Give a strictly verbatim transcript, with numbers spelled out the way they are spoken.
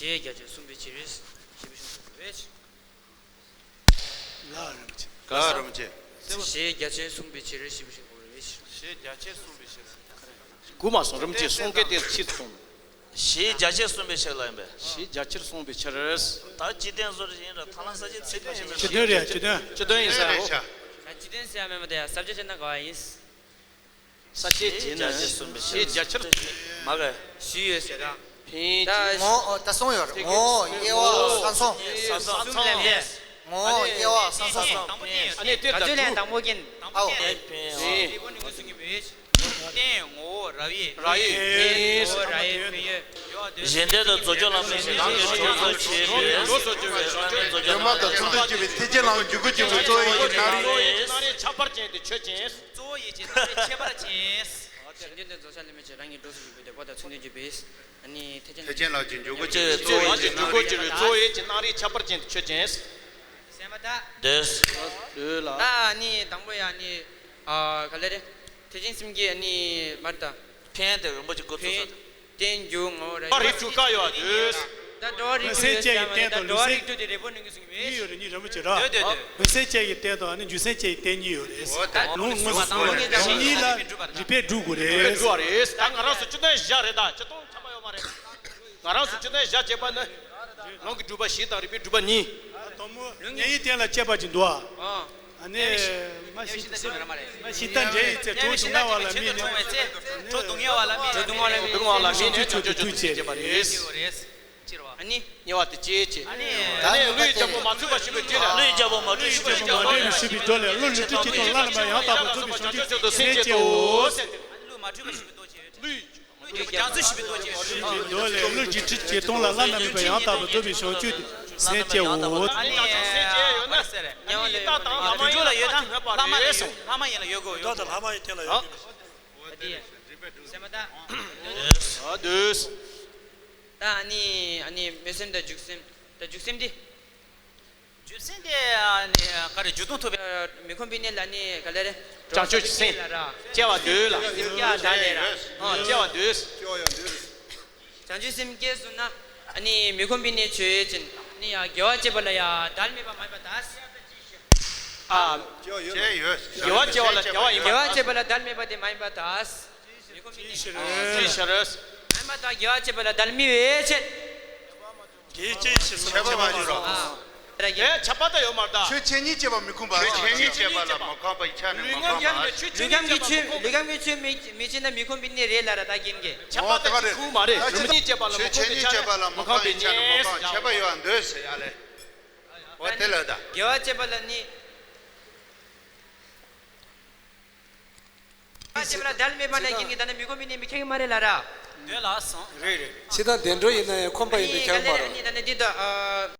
གཞི་རྒྱ་ཆེར་གསུངས་པའི་ཕྱིར། ཞེས་པའི་ཕྱིར་རོ། ལ་རིན་པོ་ཆེ། ག་རིན་པོ་ཆེ། གཞི་རྒྱ་ཆེར་གསུངས་པའི་ཕྱིར་ཞེས་པའི་ཕྱིར་རོ། གཞི་རྒྱ་ཆེར་གསུངས་པའི་ཕྱིར། གོ་མ་སོང་རིན་པོ་ཆེ། གསུང་སྐད་དེ་ཕྱིར་གསུངས། གཞི་རྒྱ་ཆེར་གསུངས་པའི་ཕྱིར་ལ་ཡིན་པས། གཞི་རྒྱ་ཆེར་གསུངས་པའི་ཕྱིར། ད་སྤྱི་དོན་བཟོ་རེ་ཡིན་ར་ཐ་ན་ས་ཆ་ཚིག་དོན་ཡིན་ར། སྤྱི་དོན་རེད། སྤྱི་དོན། སྤྱི་དོན་ཡིན་ས་རེད། ད་སྤྱི་དོན་ཟེར་ཡ་མེད་མ་དེ་ཡ་ས་བཅད་བྱས་ན་ག་བ་ཡིན། ས་བཅད་བྱས་ན་གཞི་རྒྱ་ཆེར་གསུངས་པའི་ཕྱིར། མ་ག་ཞུས་ཡོད་ཟེར་ར། ཕན་ད་ངོ་ཨོ་ད་སོང་ཡོད་རེད། ངོ་དབྱེ་བ་ས་མཚོ། ས་མཚོ་ལས་ལས། ངོ་དབྱེ་བ་ས་མཚོ། དང་པོ་དེ་ཨ་ནི་དེ་ག་ཚོད་ལས་དང་པོ་གིན། ཨའོ། ཕན། རི་བོ་ནི་ངོས་སུ་ཡིན་པའི། རྟེན་ངོ་བོ་རབ་དབྱེ། རབ་དབྱེ། ངོ་བོ་རབ་དབྱེ་ཕན་ཡོད། གཞན་དོན་དང་རྫོགས་བྱང་ལམ་ནི་གཞན་དོན་གྱི་གྲོགས་སུ་བྱེད་པའི། གཞན་མ་དང་མཚུངས་ལྡན་བརྗོད་པའི་ཐེག་ཆེན་ལམ་འཇུག་པའི་འཇུག་པའི་གཙོ་བོ་ཡིད་ཀྱི་སྣང་རིག་ཁྱད་པར་ཅན་དེ་ཆོས་ཅན། གཙོ་བོ་ཡིད་ཀྱི་སྣང་རིག་ཁྱད་པར་ཅན། གཞན་དོན་དང་རྫོགས་བྱང་ལམ་གྱི་རང་གི་གྲོགས་སུ་འཇུག་པའི་འདོད་པ་དང་མཚུངས་ལྡན་བརྗོད་པའི། ཨ་ནི་ཐེག་ཆེན། ཐེག་ཆེན་ལམ་གྱི་འཇུག་པའི་གཙོ་བོ་ཡིད་ཀྱི་སྣང་རིག་གཙོ་བོ་ཡིད་ཀྱི་སྣང་རིག་ཁྱད་པར་ཅན་དེ་ཆོས་ཅན། སེམས་པ་ད། འདོད། འདོད་ལ། ད་ཨ་ནི་དང་པོ་ཡ་ཨ་ནི། ཨ་ག་ལེ་རེད། ཐེག་ཆེན་སེམས་བསྐྱེད་ཨ་ནི་མར་ད། ཕན་དེ་རིན་པོ་ཆེ་འགོ་ཚུགས་ས་དེ། རྟེན་འབྱུང་ངོ་བོ་རབ་དབྱེ། རིགས་དྲུག་ཀ་ཡོད་འདོད། ད་འགྲོ་བ་རིགས་དྲུག་ཡོད་ཟེར་མ་རེད། ད་འགྲོ་བ་རིགས་དྲུག་དེ་རི་བོ་ནི་ངོས་སུ་ཡིན་པའི། གཉིས་ཡོད་རེད། གཉིས་རིན་པོ་ཆེ་ར། འདོད་འདོད་འདོད། འོད་གསལ་བཅས་ཀྱི་རྟེན་དང་ཨ་ནི་འཇུག་སེམས་བཅས་ཀྱི་རྟེན་གཉིས་ཡོད་རེད། འོ་ད་ལུང་ངོས་སུ་གསུངས་པ་རེད། གཉིས་ལ་རིགས་པས་སྒྲུབ་དགོས་རེད། སྒྲུབ་པ་རེད། ད་ང་རང་ཚོ་སྤྱི་དོན་བཞག་རེད། ད་སྤྱི་དོན་ཁྱབ་པ་ཡོད་མ་རེད། ང་རང་ཚོ་སྤྱི་དོན་བཞག་བྱས་པ་ནི། ལུང་གི་སྒྲུབ་པ་བཞི་དང་རིགས་པས་སྒྲུབ་པ་གཉིས། དང་པོ་མཉན་ཡོད་རྟེན་ལ་དཔྱད་པ་ཅིག་འདུག་ཨ། ཨ་ནི་མ་ཤི་མ་ཤི་ད་འདྲེ་ཡི་ཚེ་གྲོགས་བྱུང་ན་བ་ལ་མི་ནི། གྲོགས་སྡུག་བསྔལ་བ་ལ་མི། གྲོགས་སྡུག་བསྔལ་བ་ལ་མི་ནི། བྱང་ཆུབ་མཆོག་ཏུ་ཐུགས་བསྐྱེད་པ་རེད། ཨ་ནི། ཉེ་བ་དེ་སྐྱེད་བྱེད། ཨ་ནི་ཀླུ་ཡི་རྒྱལ་པོ་མ་ཚུགས་པ་ཞུས་པའི་དུས་ལ། ཀླུ་ཡི་རྒྱལ་པོ་མ་ཚུགས་པ་ཞུས་པའི་དུས་ལ། ཀླུ་ལུས་ཁྲི་ཆིག་སྟོང་ལ་བླ་ན་མེད་པ་ཡང་དག་པར་རྫོགས་པའི་བྱང་ཆུབ་མཆོག་ཏུ་སེམས་བསྐྱེད་དོ། ཀླུ་ཡི་རྒྱལ་པོ་མ་ཚུགས་པ་ཞུས་པའི་དུས་ལ། ཀླུ་ལུས་ཁྲི་ཆིག་སྟོང་ལ་བླ་ན་མེད་པ་ཡང་དག་པར་རྫོགས་པའི་བྱང་ཆུབ་ཏུ་སེམས་བསྐྱེད་དོ། ཨ་ནི་ཡི་དྭགས་དང་ལྷ་མ་ཡིན་ལྷ་མ་ཡིན་ལ་ཡོད་དགོས་ཡོད། ཡི་དྭགས་དང་ལྷ་མ་ཡི་རྟེན་ལ་ཡོད་དགོས་ཡོད། ཨ་དུས། ད་ཨ་ནི་ཨ་ནི་མོས་སེམས་དང་འཇུག་སེམས། ད་འཇུག་སེམས་དེ། འཇུག་སེམས་དེ་ཨ་ནི་ག་རེ་འཇུག་ལྡོག་ཐོབ་པའི་མི་ཁོམ་པའི་གནས་ལ་ནི་ག་ལེ་རེད། བྱང་ཆུབ་ཀྱི་སེམས་ལ་ར། སྐྱེ་བ་འདོད་ལ། སེམས་སྐྱེ་བ་ད་ལས་ར། ཨ་སྐྱེ་བ་འདོད། བྱང་ཆུབ་སེམས་སྐྱེས་སོང་ན་ཨ་ནི་མི་ཁོམ་པའི་གནས་ཆོས་ཅན་ཨ་ནི་ཡ་དགེ་བ་སྤྱད་པ་ལ་ཡ་དལ་མེད་པ་མ་ཡིན་པ་ད། ཨ་དགེ་བ་ཡོད། དགེ་བ་སྤྱད་པ་ལ་དལ་མེད་པ་དེ་མ་ཡིན་པ་ད། ཅི་ཕྱིར། ཅི་ཕྱིར། ཨ་མ་ད་དགེ་བ་སྤྱད་པ་ལ་དལ་མི་བས་ཆེད། དགེ་ཅན་ཞེས་སོགས་ཁྱད་པར་མ་འཇུག་རོ། ཨ་ར་གི། ཨེ་ཁྱབ་པ་ད་ཡོད་མ་རེད་ད། ཆོས་ཆོས་ཉིད་སྤྱད་པ་མི་ཁོམ་པ། ཆོས་ཆོས་ཉིད་སྤྱད་པ་ལ་མ་ཁོམ་པའི་ཆ་ནས་མ་ལུས་ཁམས་ཀྱི་ཆོས་ལུས་ཁམས་ཀྱི་ཆོས་མི་མི་བྱེད་ན་མི་ཁོམ་པའི་གནས་རེད་ལ་ར་ད་གིན་གི། ཁྱབ་པ་ད་ཅི་ཁུག་མ་རེད། ཆོས་ཆོས་ཉིད་སྤྱད་པ་ལ་མ་ཁོམ་པའི་ཆ་ནས་མ་ཁོམ་པའི་གནས། ཁྱད་པར་ཡོད་འདོད་ཟེར་ཡ་ལས། འོ་དེ་ལ་ད། དགེ་བ་སྤྱད་པ་ལ་ནི། དགེ་བ་སྤྱད་པ་ལ་དལ་མེད་པ་ལ་ཡིན་གྱི་ད་ནི་མི་ཁོམ་པའི་གནས་མི་ཁྱད་ཀྱི་མ་རེད་ལ་ར། འདོད་ལ་སོང་། རེད་རེད། ཕྱི་དང་བདེ་འགྲོ་ཡིན་ན་ཡང་ཁོམ་པ་ཡིན་པའི་ཁྱད་མ་རེད། ཨ་ནི་ད་ནི་འདི་ད།